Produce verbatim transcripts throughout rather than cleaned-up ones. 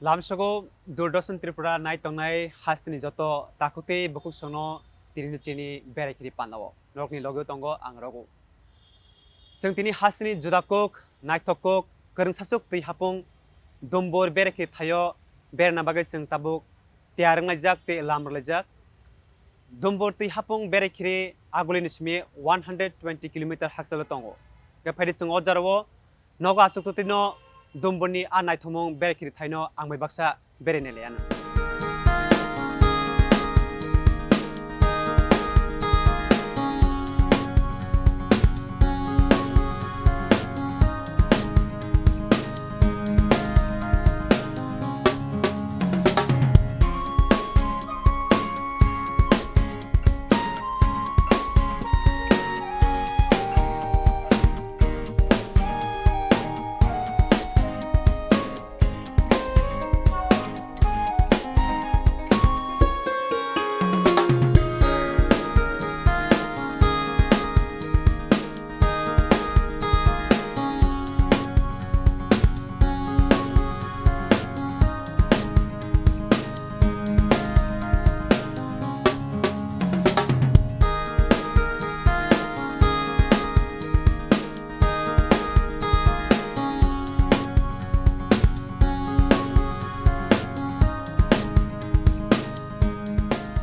Lamsogo Doordarshan Tripura nai tongnai hasteni joto takhuk tei bukhuk songno tini chini berai khiri panao. Norokni logeo tongo ang Raghu. Chwng tini hasteni juda kok, naithok kok, kwrwng sasuk twi hapung Dumbur berai khiri thaio berana bagwi chwng tabuk tiyar wnglaijak tei lam rwlaijak. Dumbur twi hapung berai khiri agulini simi one hundred twenty kilometer hakchalo tongo. Hwnkhe phaidi chwng o jarao nogo achuk twtwino Dumburni a naithokmung berai khiri thaino ang bai baksa berai nai laiano.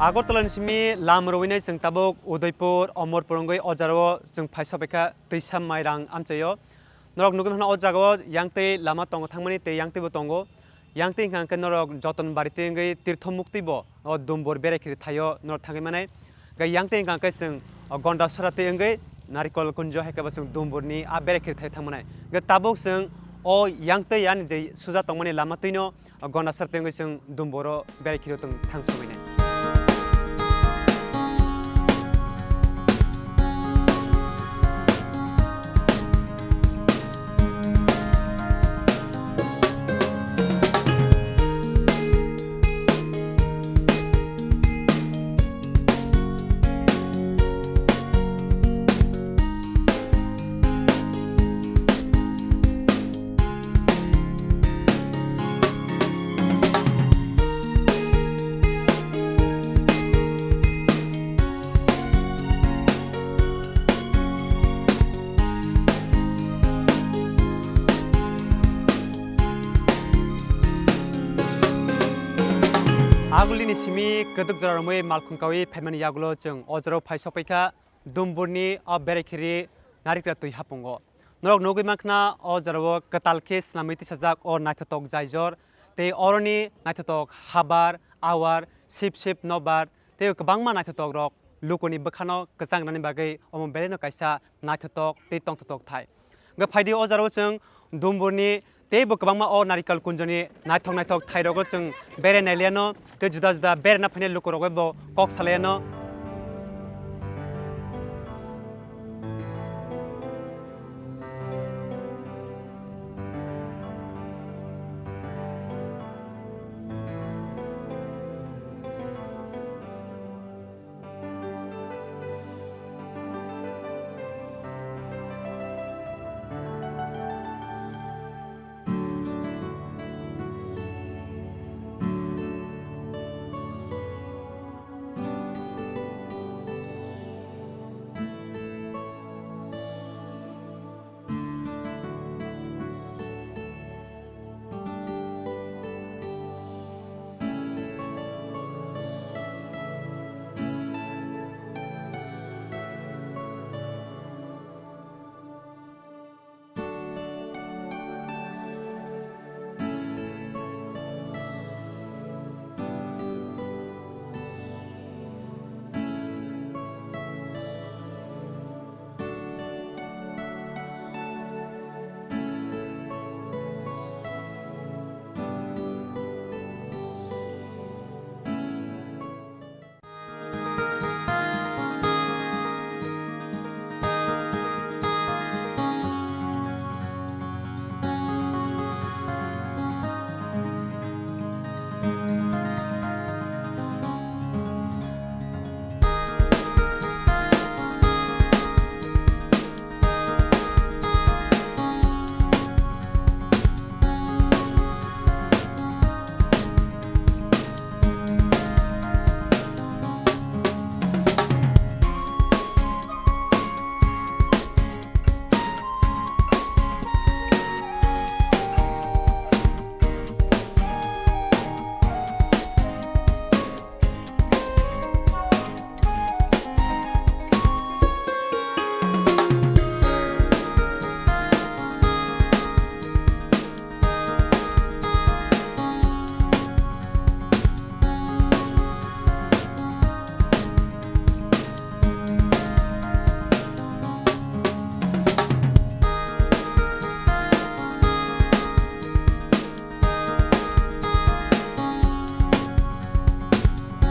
Agartala ni simi lam rwinai chwng tabuk Udaipur, Omorpur wngwi o jarao chwng phai sopaikha Twisa Mairang amchaio. Norok nugwi mano o jagao yang tei lama tongo thangmani tei yang teibo tongo. Yang tei hwnkha hwnkhe norok Joton Bari tei wngwi Tirtho Mukti bo o Dumbur berai khiri thaio norok thangwi manai. Hwnkhe yang tei hwnkha hwnkhe chwng o Gondasora tei wngwi Narikol Kunjo hai khe bo chwng Dumburni a berai khiri thaio thangmanai. Hwnkhe tabuk chwng o yang tei ani je suja tongmani lama twino Gondasora tei wngwi chwng Dumburo berai khiri tong thang sogwinai. Agulini simi kwdwk jora romwi malkhung kawi phaimani yagulo chwng o jorao phai sokpaikha Dumburni o berai khiri narikra twi hapungo. Norok nugwi mankha o jorao kwtal khe swnamwi tisajak o naithotok jaijor tei oroni naithotok habar, awar, sip sip nobar tei kwbangma naithotok rok lukuni bwkhano kwchang rwnani bagwi omo belaino kaisa naithotok tei tongthotok thai. Hwnkhe phaidi o jorao chwng Dumburni teibo kwbangma o Narikal Kunjoni naithok naithok thairogo chwng berai nailiano tei juda juda beraina phainai lukurokbo kok salaiano.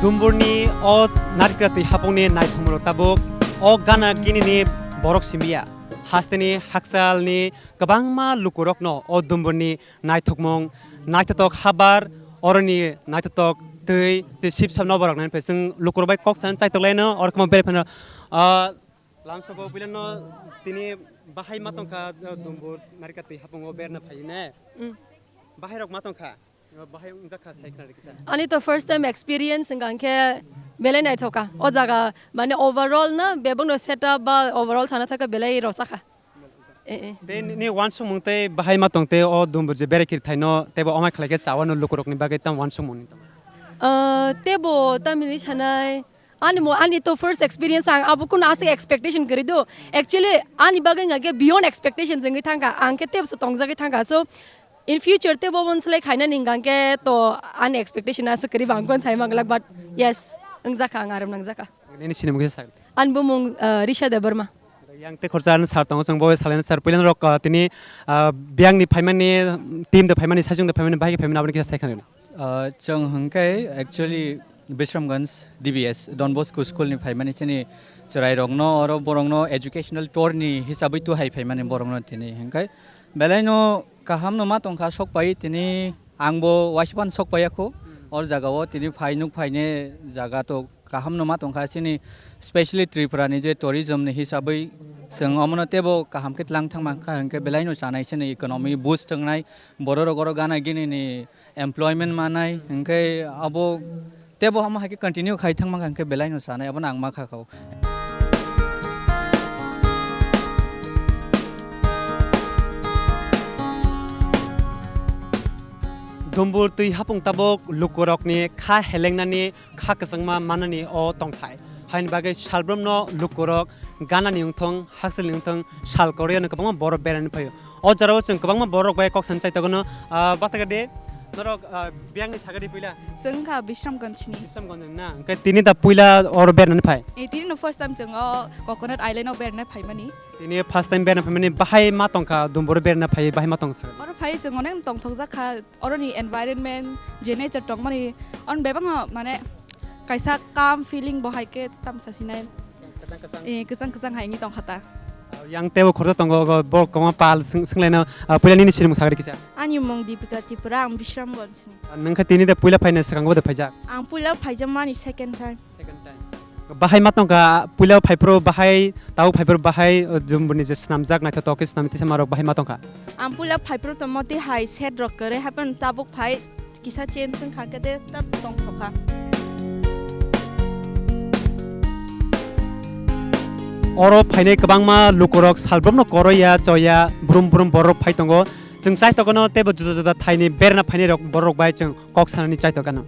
Dumburni o narikra twi hapungni naithokmung tabuk o gana ginini borok simiya. Hasteni hakchalni kwbangma lukurokno o Dumburni naithokmung, naithotok habar, oroni naithotok twi, tei sip sap noborok nai phai chwng lukurok bai kok san chaitok laino orokma bere phano, ah, lamsoko bilano tini bahai ma tongkha, ah, Dumbur narikra twi hapungo berna phai ne. Mm. Bahai rok ma tongkha. Bahai wngjakha sai khna rikisa. Ani to first time experience wngkha hwnkhe belai naithoka. O jaga mane overall na bebakno setup ba overall sana thaka belai rosakha. Eh, eh. Tei nini wansukmung tei bahai ma tong tei o Dumbur je berai kiri thaino teibo omai khlai khe chawano lukurokni bagwi tam wansukmung ni tamo? Ah, teibo tamni sanai ani mo ani to first experience ang abo kuno aswk expectation kwrwi do. Actually ani bagwi wngkha khe beyond expectation wngwi thangkha. Ang khe teibo se tongjagwi thangkha. So in future teibo obo slai khainani hwnkha khe to ani expectation aswk kwrwi bang khe sai manglak, but yes, wngjakha ang aram nangjakha. Nini sinimung kisa sak. Ani bumung, ah, Risha Debbarma. Yang tei khorsa ani sir tongo chwng bo salaini sir puila norok, ah, tini, ah, biyangni phaimani team de phaimani sajung de phaimani bahai khe phaimani aboni kisa sai khna. Ah, chwng hwnkhe actually Bishramganj D B S Don Bosco School ni phaimani chini chwrairokno oro borokno educational tour ni hisabwi tu hai phaimani borokno tini hwnkhe belaino kaham no ma tongkha sok pai tini angbo waisa phano sok paiya kho. Hmm. Or jaga o tini phai nuk phaine jaga to kaham no ma tongkha chini specially Tripura ni je tourism ni hisabwi chwng omono teibo kaham khe tlang thang mankha hwnkhe belaino chanai chini economy boost wngnai borok rok oro gana gini ni employment manai hwnkhe abo teibo omo hai khe continue khai thang mankha hwnkhe belaino chanai abono ang ma kha kho. Dumbur twi hapung tabuk lukurokni kha helengnani kha kwchangma manani o tongthai. Haini bagwi salbrumno lukurok ganani wngthong, hakchalni wngthong, sal kwrwi ano kwbangma borok berani phaio. O jorao chwng kwbangma borok bai kok sani chaitokno, ah, batagade norok, ah, biyangni sagadi puila? Chwng kha Bishramganj ni. Bishramganj na? Hwnkhe tini da puila oro berani phai? Eh, tini no first time chwng o Coconut Island o berani phaimani. Tini first time berani phaimani bahai ma tongkha, Dumbur berani phai bahai ma tongsa? Oro phai chwng onek tongthok jakha. Oroni environment, je nature tongmani, on bebakno mane kaisa calm feeling bo hai khe tamsa sinai. Kwchang kwchang. Eh, kwchang kwchang hai wngwi tongkha ta. Ah, yang teibo khoroksa tongo, ogo bo kwbangma pal swng-, swnglaino, ah, puila nini sinimung sagri kisa. Ani mung Deepika Tripura, ang Bishramganj ni. Ah, nwng khe tini de puila phaina swkango de phaijak? Ang puila phaijakmani second time. Second time. Bahai ma tongkha, puila phaiphuru bahai, tau phaiphuru bahai, o, Dumbur ni je swnamjak naithotok khe swnamwi tisa marok bahai ma tongkha. Ang puila phaiphuru tongmo tei hai set rok kwrwi, hapheno tabuk phai kisa change wngkha khe de tabuk tongthokha. Oro phainai kwbangma lukurok salbrumno koroiya, choya, brum brum borok phai tongo. Chwng chaitokno teibo juda juda thaini berna phainai rok borok bai chwng kok sanani chaitok gana.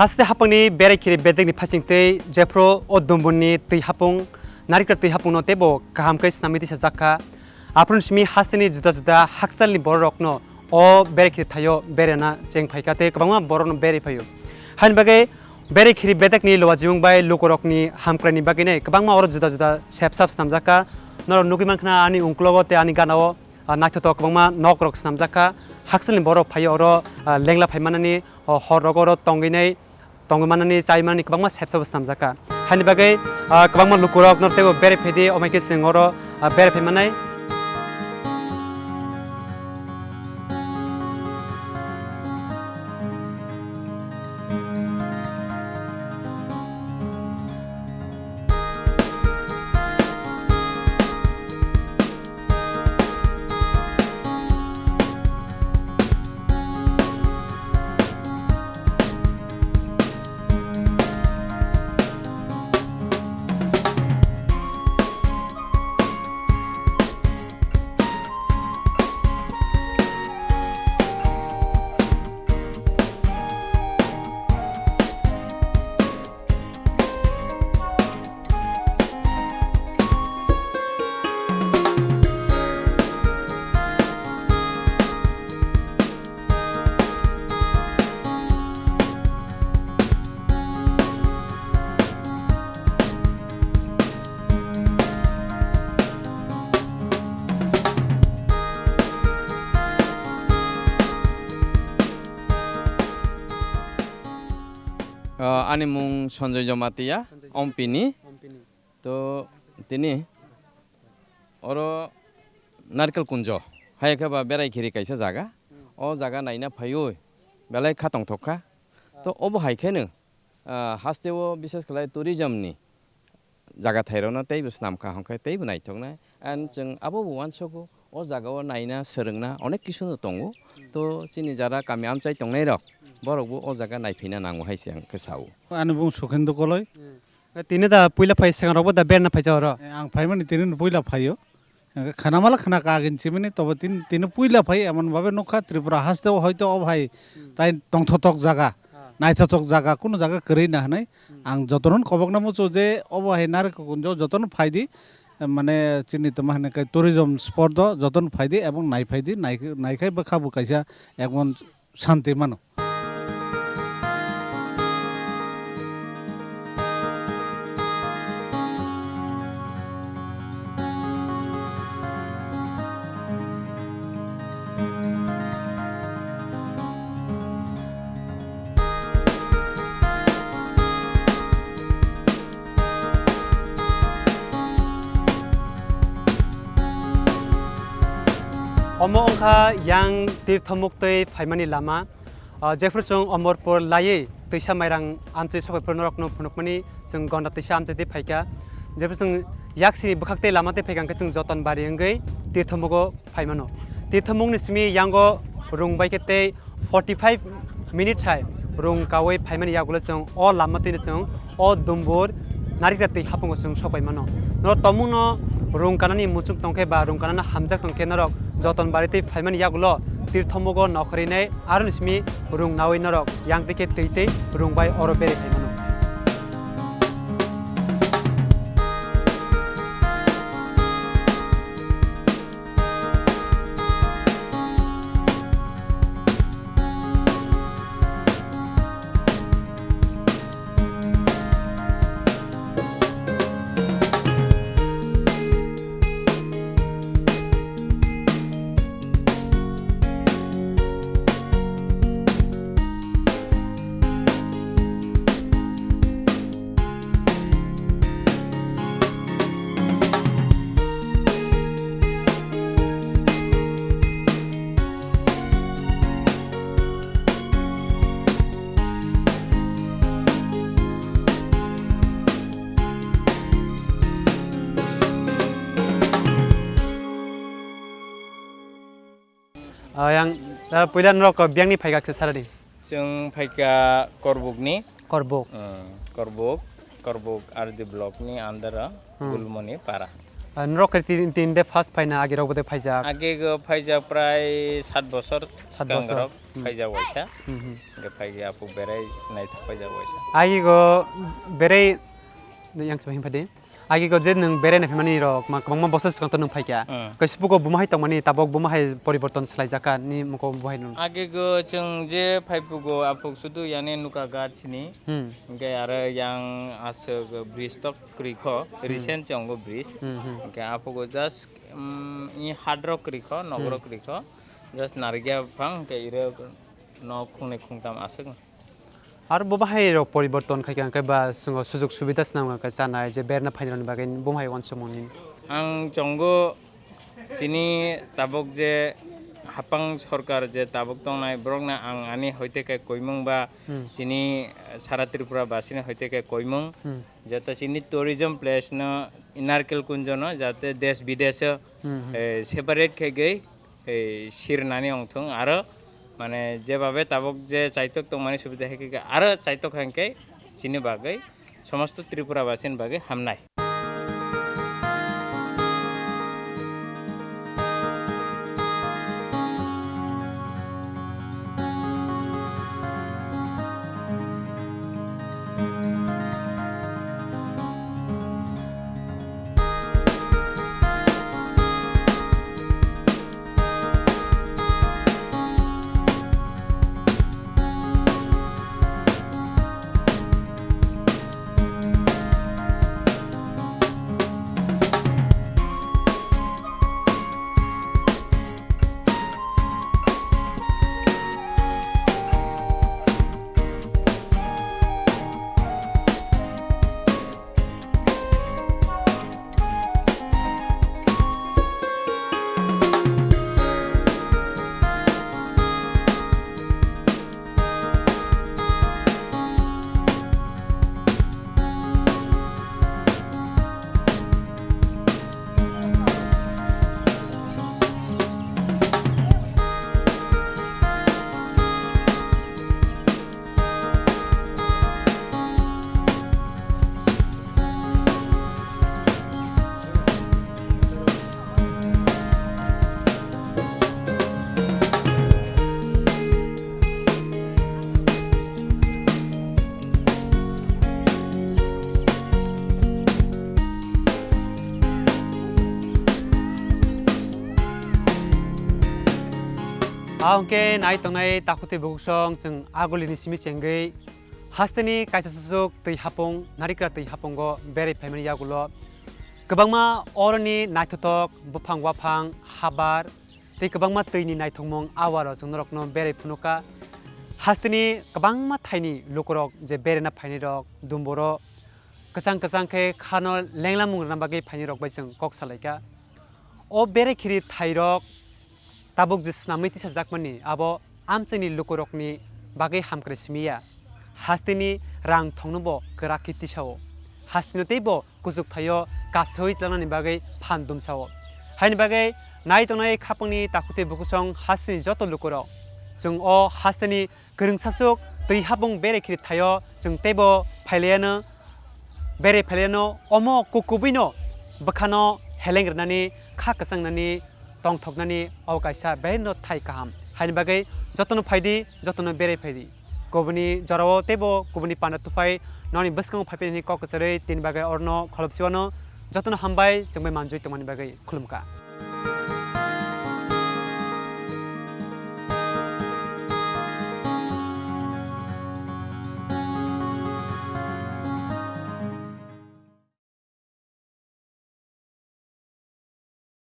Haste hapungni berai khiri bedekni phasing tei jephru o Dumbunni twi hapung Narikra twi hapungno teibo kaham khe snamwi tisajak kha. Aphuru simi hasteni juda juda hakchalni bororokno o berai khiri thaio berena cheng phaikha tei kwbangma borokno berai phaio. Haini bagwi berai khiri bedekni luajimung bai lukurokni hamkraini bagwinai kwbangma oro juda juda sepsap snamjak kha. Norok nugwi mankha ani ungklogo tei ani ganao, ah, naithotok kwbangma nokrok snamjak kha. Hakchalni borok phaio oro, ah, lengla phaimanani, oh, horrogo oro tongwinai tongwi manani, chai manani kwbangma sepsabo snamjak kha. Haini bagwi, ah, kwbangma lukurok nor teibo berai phaidi, omo hai khe chwng oro, ah, berai phai manai. Ah, ani mung Sanjoy Jamatia, Sanjoy Jamatia. Ompini. Ompini. To tini oro Narikal Kunjo, hai khe ba berai khiri kaisa jaga. Hmm. O jaga naina phaiwi belai kha tongthok kha. To obo hai kheno, ah, hasteo bishes khlai tourism ni jaga thairokno teibo snam kha hwnkhe teibo naithoknai. And chwng abobo uansugo o jagao naina swrwngna onek kisu no tongo. Hmm. To chini jara kami amchai tongnairok, hmm, borokbo o jaga naiphaina nango hai se ang khe sao. Ani bung Sukhendo Koloi. Hmm. Tini da puila phai, sengrangrokbo da berna phaijak oro? Eh, ang phaimani tini no puila phaio. Hwnkhe khana mala khana kagin chimini tobo tin-, tini puila phai emon babe nukha Tripura hasteo hoito o bahai, hmm, tai tongthotok jaga, ah, naithotok jaga, kunu jaga kwrwi na hwnwi. Hmm. Ang jotono kobokna muchungo je obo hai Narikal Kunjo jotono phaidi, mane chini tongma hwnwi khe tourism spot o jotono phaidi ebong naiphaidi, nai-, naikhai bwkha bo kaisa emon santi mano. Omo wngkha yang Tirthomuktwi phaimani lama. Ah, jephru chwng Omorpur laiwi twisa mairang amchwi sokaiphuru norokno phunukmani chwng gonda twisa amchwi twi phaikha. Jephru chwng yaksini bwkhaktwi lama twi phaikha hwnkhe chwng Jotonbari wngwi Tirthomugo phaimano. Tirthomukni simi yango rung bai khe tei forty five minute hai rung kaui phaimani yagulo chwng o lama twino chwng o Dumbur Narikra twi hapungo chwng sokpai mano. Norok tongmungno rung kanani muchung tongkhe ba rung kanani hamjak tongkhe norok Jotonbari twi phaimani yagulo Tirthomugo nokhorwi nai aroni simi rung naui norok yang twi khe twi twi rung bai oro berai phai mano. Ah, yang, ah, puila norok biyangni phaikha khe saradi? Chwng phaikha Korbukni. Korbuk. Hmm, Korbuk, Korbuk R D block ni under o, hmm, Gulmoni para. Ah, norok khe tin, tin de first phaina agi rok bode phaijak? Agi go phaijak prai sat bosor. Sat bosor. Rok, hmm, phaijak waisa. Hmm, hmm. Ge phaikha apu berai naithok phaijak waisa. Agi go berai yang se him phadi? Agi go je nwng berai nai phaimani rok ma kwbangma bosor swkang to nwng phaikha. Hmm. Kaisa bugo buma hai tongmani tabok buma hai poriborton swlaijakha ni muko bo hai nwng. Agi go chwng je phaipugo aphuk sudu yani nuka ghat sini. Hmm. Hwnkhe aro yang aswk bridge tok kwrwi kho, Hmm. recent chongo bridge. Hmm, hmm. Hwnkhe aphugo just, um, i hadrok kwrwi kho, nokrok Hmm. kwrwi kho. Just narigya phang hwnkhe iro nok khungnwi khungtam aswk. Aro bo bahai rok poriborton khai kha, hwnkhe ba chwng o sujug subida swnam kha, chanai je berna phainai rokni bagwi bo hai uansukmung ni. Ang chongo chini tabok je hapang sorkar je tabok tongnai borokno ang ani hoite khe koimung ba Hmm. chini sara Tripura basini hoite khe koimung Hmm. jata chini tourism place no Narkel Kunjo no jate desh bidesh o, Hmm, hmm. eh, separate khe gei eh, sirnani ongthung, aro mane jebabe tabok je chaitok tongmani subida hai khe aro chaitok hai khe chini bagwi somosto Tripura basini bagwi hamnai. Ahongke nai tongnai takhutwi bukuksong chwng agulini simi chengwi hasteni kaisa susuk twi hapung, narikra twi hapungo berai phaimani yagulo kwbangma oroni naithothok buphang waphang, habar tei kwbangma twini naithokmung awaro chwng norokno berai phunukha. Hasteni kwbangma thaini lukurok je beraina phainairok, dumboro kwchang kwchang khe khano lenglamung rwna bagwi phainairok bai chwng kok salaikha. O berai khiri thairok tabuk je snamwi tisajakmani, abo amchaini lukurokni bagwi hamkrai simi ya. Hasteni rang thongnobo kwrak khe tisao. Hasteno teibo kuchuk thaio kasui tlangnani bagwi phan dumsao. Haini bagwi nai tongnai khapangni takhutwi bukusong hasteni joto lukurok. Chwng o hasteni kwrwngsasuk twi hapung berai khiri thaio chwng teibo phailaiano, berai phailaiano omo kukubuino bwkhano heleng rwnani, kha kwchangnani, tongthoknani o kaisa beraino thai kaham. Haini bagwi jotono phaidi, jotono berai phaidi. Kubuni jorao teibo kubuni panda tuphai noni bwskango phaiphini kok kwcharwi tini bagwi orno kholopsiwano jotono hambai chwngbai manjui tongmani bagwi khulumkha.